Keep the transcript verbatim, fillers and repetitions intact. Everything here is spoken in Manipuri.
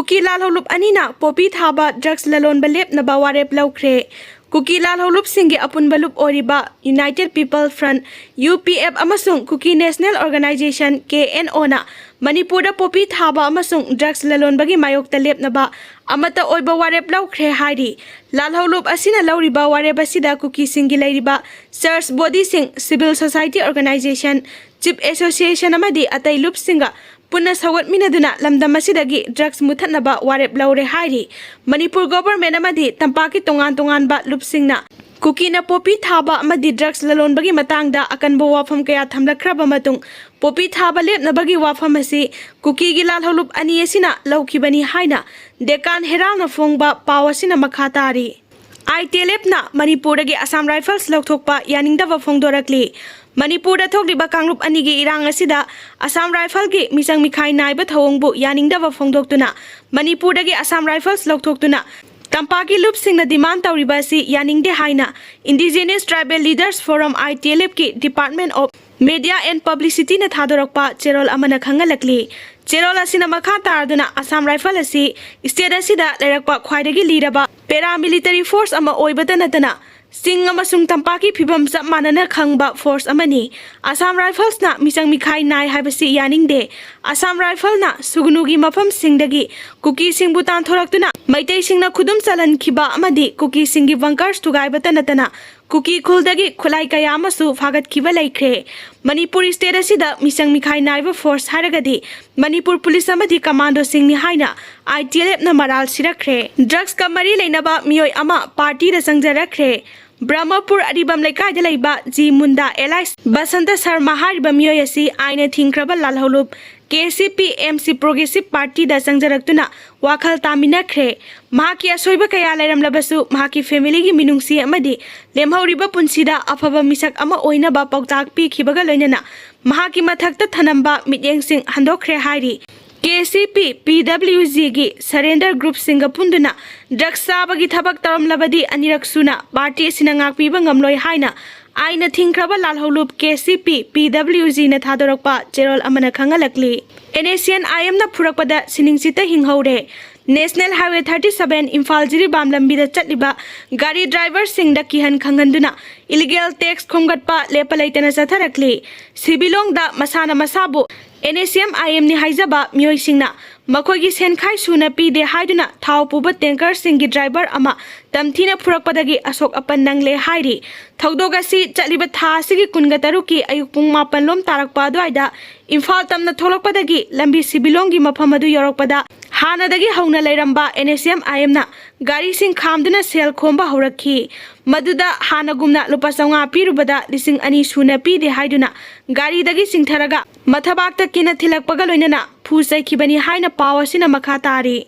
ꯀꯨꯀꯤ ꯂꯥꯜꯍꯧꯂꯨꯞ ꯑꯅꯤꯅ ꯄꯣꯄꯤ ꯊꯥꯕ ꯗ꯭ꯔꯒꯁ ꯂꯂꯣꯟꯕ ꯂꯦꯞꯅꯕ ꯋꯥꯔꯦꯞ ꯂꯧꯈ꯭ꯔꯦ꯫ ꯀꯨꯀꯤ ꯂꯥꯜꯍꯧꯂꯨꯞꯁꯤꯡꯒꯤ ꯑꯄꯨꯟꯕ ꯂꯨꯞ ꯑꯣꯏꯔꯤꯕ United People Front, U P F, ꯑꯃꯁꯨꯡ Kuki national organisation, K N O, ꯅ ꯃꯅꯤꯄꯨꯔꯗ ꯄꯣꯄꯤ ꯊꯥꯕ ꯑꯃꯁꯨꯡ ꯗ꯭ꯔꯒꯁ ꯂꯂꯣꯟꯕꯒꯤ ꯃꯥꯌꯣꯛꯇ ꯂꯦꯞꯅꯕ ꯑꯃꯠꯇ ꯑꯣꯏꯕ ꯋꯥꯔꯦꯞ ꯂꯧꯈ꯭ꯔꯦ ꯍꯥꯏꯔꯤ꯫ ꯂꯥꯜꯍꯧꯂꯨꯞ ꯑꯁꯤꯅ ꯂꯧꯔꯤꯕ ꯋꯥꯔꯦꯞ ꯑꯁꯤꯗ ꯀꯨꯀꯤꯁꯤꯡꯒꯤ ꯂꯩꯔꯤꯕ ꯆꯔꯆ ꯕꯣꯗꯤꯁꯤꯡ, civil society organisation, chief association ꯑꯃꯗꯤ ꯑꯇꯩ ꯂꯨꯞꯁꯤꯡꯒ ꯄꯨꯟꯅ ꯁꯧꯒꯠꯃꯤꯟꯅꯗꯨꯅ ꯂꯝꯗꯝ ꯑꯁꯤꯗꯒꯤ ꯗ꯭ꯔꯒꯁ ꯃꯨꯊꯠꯅꯕ ꯋꯥꯔꯦꯞ ꯂꯧꯔꯦ ꯍꯥꯏꯔꯤ꯫ ꯃꯅꯤꯄꯨꯔ ꯒꯣꯚꯔꯟꯃꯦꯟꯠ ꯑꯃꯗꯤ ꯇꯝꯄꯥꯛꯀꯤ ꯇꯣꯉꯥꯟ ꯇꯣꯉꯥꯟꯕ ꯂꯨꯞꯁꯤꯡꯅ ꯀꯨꯀꯤꯅ ꯄꯣꯄꯤ ꯊꯥꯕ ꯑꯃꯗꯤ ꯗ꯭ꯔꯒꯁ ꯂꯂꯣꯟꯕꯒꯤ ꯃꯇꯥꯡꯗ ꯑꯀꯟꯕ ꯋꯥꯐꯝ ꯀꯌꯥ ꯊꯝꯂꯛꯈ꯭ꯔꯕ ꯃꯇꯨꯡ, ꯄꯣꯄꯤ ꯊꯥꯕ ꯂꯦꯞꯅꯕꯒꯤ ꯋꯥꯐꯝ ꯑꯁꯤ ꯀꯨꯀꯤꯒꯤ ꯂꯥꯜꯍꯧꯂꯨꯞ ꯑꯅꯤ ꯑꯁꯤꯅ ꯂꯧꯈꯤꯕꯅꯤ ꯍꯥꯏꯅ ꯗꯦꯀꯥꯟ ꯍꯦꯔꯥꯜꯅ ꯐꯣꯡꯕ ꯄꯥꯎ ꯑꯁꯤꯅ ꯃꯈꯥ ꯇꯥꯔꯤ꯫ I T L F ꯅ ꯃꯅꯤꯄꯨꯔꯗꯒꯤ ꯑꯁꯥꯝ ꯔꯥꯏꯐꯜꯁ ꯂꯧꯊꯣꯛꯄ ꯌꯥꯅꯤꯡꯗꯕ ꯐꯣꯡꯗꯣꯔꯛꯂꯤ꯫ ꯃꯅꯤꯄꯨꯔꯗ ꯊꯣꯛꯂꯤꯕ ꯀꯥꯡꯂꯨꯞ ꯑꯅꯤꯒꯤ ꯏꯔꯥꯡ ꯑꯁꯤꯗ ꯑꯁꯥꯝ ꯔꯥꯏꯐꯜꯒꯤ ꯃꯤꯆꯪ ꯃꯤꯈꯥꯏ ꯅꯥꯏꯕ ꯊꯧꯑꯣꯡꯕꯨ ꯌꯥꯅꯤꯡꯗꯕ ꯐꯣꯡꯗꯣꯛꯇꯨꯅ ꯃꯅꯤꯄꯨꯔꯗꯒꯤ ꯑꯁꯥꯝ ꯔꯥꯏꯐꯜꯁ ꯂꯧꯊꯣꯛꯇꯨꯅ ꯇꯝꯄꯥꯛꯀꯤ ꯂꯨꯞꯁꯤꯡꯅ ꯗꯤꯃꯥꯟ ꯇꯧꯔꯤꯕ ꯑꯁꯤ ꯌꯥꯅꯤꯡꯗꯦ ꯍꯥꯏꯅ Indigenous Tribal Leaders Forum, I T L F ꯀꯤ Department of Media and Publicity ꯅ ꯊꯥꯗꯣꯔꯛꯄ ꯆꯦꯔꯣꯜ ꯑꯃꯅ ꯈꯪꯍꯜꯂꯛꯂꯤ꯫ ꯆꯦꯔꯣꯜ ꯑꯁꯤꯅ ꯃꯈꯥ ꯇꯥꯔꯗꯨꯅ ꯑꯁꯥꯝ ꯔꯥꯏꯐꯜ ꯑꯁꯤ ꯁ꯭ꯇꯦꯠ ꯑꯁꯤꯗ ꯂꯩꯔꯛꯄ ꯈ꯭ꯋꯥꯏꯗꯒꯤ ꯂꯤꯔꯕ ꯄꯦꯔꯥꯃꯤꯂꯤꯇꯔꯤ ꯐꯣꯔꯁ ꯑꯃ ꯑꯣꯏꯕꯇ ꯅꯠꯇꯅ ꯆꯤꯡ ꯑꯃꯁꯨꯡ ꯇꯝꯄꯥꯛꯀꯤ ꯐꯤꯕꯝ ꯆꯞ ꯃꯥꯟꯅꯅ ꯈꯪꯕ ꯐꯣꯔꯁ ꯑꯃꯅꯤ꯫ ꯑꯁꯥꯝ ꯔꯥꯏꯐꯜꯁꯅ ꯃꯤꯆꯪ ꯃꯤꯈꯥꯏ ꯅꯥꯏ ꯍꯥꯏꯕꯁꯤ ꯌꯥꯅꯤꯡꯗꯦ꯫ ꯑꯁꯥꯝ ꯔꯥꯏꯐꯜꯅ ꯁꯨꯒꯅꯨꯒꯤ ꯃꯐꯝꯁꯤꯡꯗꯒꯤ ꯀꯨꯀꯤꯁꯤꯡꯕꯨ ꯇꯥꯟꯊꯣꯔꯛꯇꯨꯅ ꯃꯩꯇꯩꯁꯤꯡꯅ ꯈꯨꯗꯨꯝ ꯆꯜꯍꯟꯈꯤꯕ ꯑꯃꯗꯤ ꯀꯨꯀꯤꯁꯤꯡꯒꯤ ꯕꯪꯀꯔꯁ ꯊꯨꯒꯥꯏꯕꯇ ꯅꯠꯇꯅ ꯀꯨꯀꯤ ꯈꯨꯜꯗꯒꯤ ꯈꯨꯠꯂꯥꯏ ꯀꯌꯥ ꯑꯃꯁꯨ ꯐꯥꯒꯠꯈꯤꯕ ꯂꯩꯈ꯭ꯔꯦ꯫ ꯃꯅꯤꯄꯨꯔ ꯁ꯭ꯇꯦꯠ ꯑꯁꯤꯗ ꯃꯤꯆꯪ ꯃꯤꯈꯥꯏ ꯅꯥꯏꯕ ꯐꯣꯔꯁ ꯍꯥꯏꯔꯒꯗꯤ ꯃꯅꯤꯄꯨꯔ ꯄꯨꯂꯤꯁ ꯑꯃꯗꯤ ꯀꯃꯥꯟꯗꯣꯁꯤꯡꯅꯤ ꯍꯥꯏꯅ I T L F ꯅ ꯃꯔꯥꯜ ꯁꯤꯔꯛꯈ꯭ꯔꯦ꯫ ꯗ꯭ꯔꯒꯁꯀ ꯃꯔꯤ ꯂꯩꯅꯕ ꯃꯤꯑꯣꯏ ꯑꯃ ꯄꯥꯔꯇꯤꯗ ꯆꯪꯖꯔꯛꯈ꯭ꯔꯦ꯫ ꯕ꯭ꯔꯍꯃꯄꯨꯔ ꯑꯔꯤꯕꯝ ꯂꯩꯀꯥꯏꯗ ꯂꯩꯕ ꯖꯤ ꯃꯨꯟꯗꯥ alias ꯕꯁꯟꯇ ꯁꯔꯃ ꯍꯥꯏꯔꯤꯕ ꯃꯤꯑꯣꯏ ꯑꯁꯤ ꯑꯥꯏꯟꯅ ꯊꯤꯡꯈ꯭ꯔꯕ ꯂꯥꯜꯍꯧꯂꯨꯞ K C P M C Progressive Party ꯗ ꯆꯪꯖꯔꯛꯇꯨꯅ ꯋꯥꯈꯜ ꯇꯥꯃꯤꯟꯅꯈ꯭ꯔꯦ꯫ ꯃꯍꯥꯛꯀꯤ ꯑꯁꯣꯏꯕ ꯀꯌꯥ ꯂꯩꯔꯝꯂꯕꯁꯨ ꯃꯍꯥꯛꯀꯤ ꯐꯦꯃꯤꯂꯤꯒꯤ ꯃꯤꯅꯨꯡꯁꯤ ꯑꯃꯗꯤ ꯂꯦꯝꯍꯧꯔꯤꯕ ꯄꯨꯟꯁꯤꯗ ꯑꯐꯕ ꯃꯤꯁꯛ ꯑꯃ ꯑꯣꯏꯅꯕ ꯄꯥꯎꯇꯥꯛ ꯄꯤꯈꯤꯕꯒ ꯂꯣꯏꯅꯅ ꯃꯍꯥꯛꯀꯤ ꯃꯊꯛꯇ ꯊꯅꯝꯕ ꯃꯤꯠꯌꯦꯡꯁꯤꯡ ꯍꯟꯗꯣꯛꯈ꯭ꯔꯦ ꯍꯥꯏꯔꯤ꯫ K C P, P W G ꯒꯤ surrender group ꯁꯤꯡꯒ ꯄꯨꯟꯗꯨꯅ ꯗ꯭ꯔꯒꯁ ꯆꯥꯕꯒꯤ ꯊꯕꯛ ꯇꯧꯔꯝꯂꯕꯗꯤ ꯑꯅꯤꯔꯛ ꯁꯨꯅ ꯄꯥꯔꯇꯤ ꯑꯁꯤꯅ ꯉꯥꯛꯄꯤꯕ ꯉꯝꯂꯣꯏ ꯍꯥꯏꯅ ꯑꯥꯏꯟꯅ ꯊꯤꯡꯈ꯭ꯔꯕ ꯂꯥꯜꯍꯧꯂꯨꯞ ꯀꯦ ꯁꯤ ꯄꯤ, ꯄꯤ ꯗꯕ꯭ꯂꯤꯎ ꯖꯤꯅ ꯊꯥꯗꯣꯔꯛꯄ ꯆꯦꯔꯣꯜ ꯑꯃꯅ ꯈꯪꯍꯜꯂꯛꯂꯤ꯫ N S C N I ꯑꯦꯝꯅ ꯐꯨꯔꯛꯄꯗ ꯁꯤꯅꯤꯡꯁꯤꯠꯇ ꯍꯤꯡꯍꯧꯔꯦ꯫ National highway thirty seven Imphal Jiribam ꯂꯝꯕꯤꯗ ꯆꯠꯂꯤꯕ ꯒꯥꯔꯤ ꯗ꯭ꯔꯥꯏꯚꯔꯁꯤꯡꯗ ꯀꯤꯍꯟ ꯈꯪꯍꯟꯗꯨꯅ ꯏꯂꯤꯒꯦꯜ ꯇꯦꯛꯁ ꯈꯣꯝꯒꯠꯄ ꯂꯦꯞꯄ ꯂꯩꯇꯅ ꯆꯠꯊꯔꯛꯂꯤ꯫ ꯁꯤꯕꯤꯂꯣꯡꯗ ꯃꯁꯥꯅ ꯃꯁꯥꯕꯨ ꯑꯦꯟ ꯑꯦꯁ ꯁꯤ ꯑꯦꯟ ꯑꯥꯏ ꯑꯦꯝꯅꯤ ꯍꯥꯏꯖꯕ ꯃꯤꯑꯣꯏꯁꯤꯡꯅ ꯃꯈꯣꯏꯒꯤ ꯁꯦꯟꯈꯥꯏ ꯁꯨꯅ ꯄꯤꯗꯦ ꯍꯥꯏꯗꯨꯅ ꯊꯥꯎ ꯄꯨꯕ ꯇꯦꯡꯀꯔꯁꯤꯡꯒꯤ ꯗ꯭ꯔꯥꯏꯚꯔ ꯑꯃ ꯇꯝꯊꯤꯅ ꯐꯨꯔꯛꯄꯗꯒꯤ ꯑꯁꯣꯛ ꯑꯄꯟ ꯅꯪꯂꯦ ꯍꯥꯏꯔꯤ꯫ ꯊꯧꯗꯣꯛ ꯑꯁꯤ ꯆꯠꯂꯤꯕ ꯊꯥ ꯑꯁꯤꯒꯤ ꯀꯨꯟꯒ ꯇꯔꯨꯛꯀꯤ ꯑꯌꯨꯛ ꯄꯨꯡ ꯃꯥꯄꯟ ꯂꯣꯝ ꯇꯥꯔꯛꯄ ꯑꯗꯨꯋꯥꯏꯗ ꯏꯝꯐꯥꯜ ꯇꯝꯅ ꯊꯣꯛꯂꯛꯄꯗꯒꯤ ꯂꯝꯕꯤ ꯁꯤꯕꯤꯂꯣꯡꯒꯤ ꯃꯐꯝ ꯑꯗꯨ ꯌꯧꯔꯛꯄꯗ ꯍꯥꯟꯅꯗꯒꯤ ꯍꯧꯅ ꯂꯩꯔꯝꯕ and S C N I ꯑꯦꯝꯅ ꯒꯥꯔꯤꯁꯤꯡ ꯈꯥꯝꯗꯨꯅ ꯁꯦꯜ ꯈꯣꯝꯕ ꯍꯧꯔꯛꯈꯤ꯫ ꯃꯗꯨꯗ ꯍꯥꯟꯅꯒꯨꯝꯅ ꯂꯨꯄꯥ ꯆꯥꯝꯃꯉꯥ ꯄꯤꯔꯨꯕꯗ ꯂꯤꯁꯤꯡ ꯑꯅꯤ ꯁꯨꯅ ꯄꯤꯗꯦ ꯍꯥꯏꯗꯨꯅ ꯒꯥꯔꯤꯗꯒꯤ ꯆꯤꯡꯊꯔꯒ ꯃꯊꯕꯥꯛꯇ ꯀꯤꯅ ꯊꯤꯜꯂꯛꯄꯒ ꯂꯣꯏꯅꯅ ꯐꯨ ꯆꯩꯈꯤꯕꯅꯤ ꯍꯥꯏꯅ ꯄꯥꯎ ꯑꯁꯤꯅ ꯃꯈꯥ ꯇꯥꯔꯤ꯫